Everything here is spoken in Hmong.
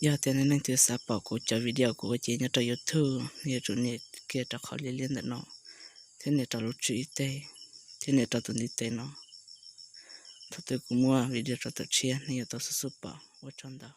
Yog tias nej leej twg xav pom kuv cov video kuv ua cev nyob rau YouTube, nej yuav tsum nias kiag rau qhov liab liab ntawm no, thiab nias rau lub tswb ib teg, thiab nias rau tus ntiv tes no. Thaum twg kuv muaj video rau tom tshiab nej yuav tau xub xub pom. Ua tsaug ntau.